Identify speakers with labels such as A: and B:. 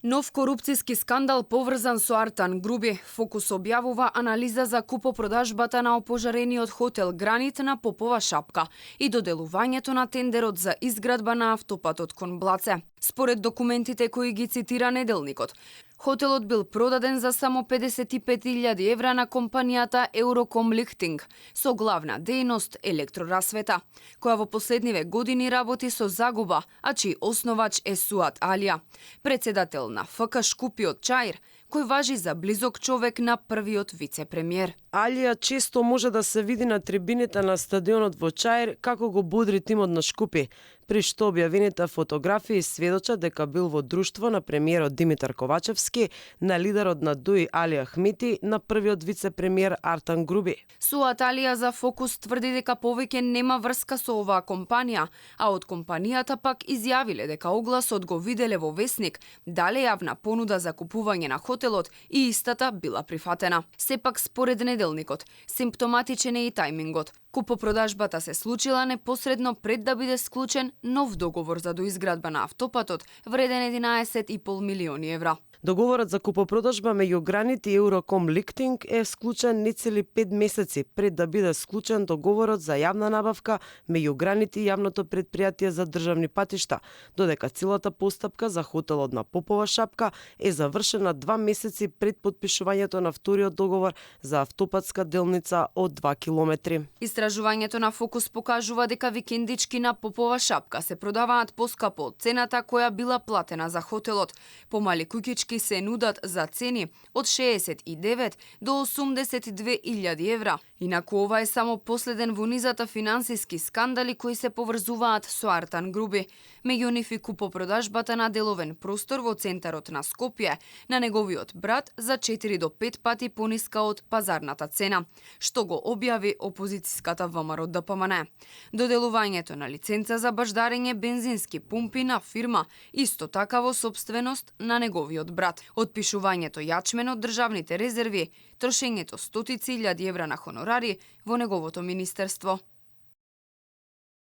A: Нов корупцијски скандал поврзан со Артан Груби. Фокус објавува анализа за купопродажбата на опожарениот хотел Гранит на Попова шапка и доделувањето на тендерот за изградба на автопатот кон Блаце. Според документите кои ги цитира Неделникот, хотелот бил продаден за само 55.000 евра на компанијата Eurocom Lighting со главна дејност електрорасвета, која во последниве години работи со загуба, а чиј основач е Суат Алија, председател на ФК Шкупиот Чаир, кој важи за близок човек на првиот вице-премиер.
B: Алија често може да се види на трибините на стадионот во Чаир како го будри тимот на Шкупи, при што објавените фотографии сведочат дека бил во друштво на премиерот Димитар Ковачевски, на лидерот на ДУИ Али Ахмити, на првиот вице-премиер Артан Груби.
A: Суат Алија за Фокус тврди дека повеќе нема врска со оваа компанија, а од компанијата пак изјавиле дека огласот го виделе во Весник, дале јавна понуда за купување на хотелот и истата била прифатена. Сепак според Неделникот, симптоматичен е и тајмингот. Купопродажбата се случила непосредно пред да биде склучен нов договор за доизградба на автопатот вреден 11,5 милиони евра.
B: Договорот за купопродажба меѓу Гранит и Eurocom Lighting е склучен нецели 5 месеци пред да биде склучен договорот за јавна набавка меѓу Гранит и јавното претпријатие за државни патишта, додека целата постапка за хотелот на Попова шапка е завршена 2 месеци пред потпишувањето на вториот договор за автопатска делница од 2 километри.
A: Истражувањето на Фокус покажува дека викендички на Попова шапка се продаваат поскапо од цената која била платена за хотелот. Помали куќички се нудат за цени од 69 до 82.000 евра. Инаку ова е само последен во низата финансиски скандали кои се поврзуваат со Артан Груби. Меѓу нив и купопродажбата на деловен простор во центарот на Скопје на неговиот брат за 4 до 5 пати пониска од пазарната цена, што го објави опозицијската ВМРО ДПМН. Доделувањето на лиценца за баждарење бензински пумпи на фирма, исто така во сопственост на неговиот брат. Отпишувањето јачмен од државните резерви, трошењето стотици илјади евра на хонорари во неговото министерство.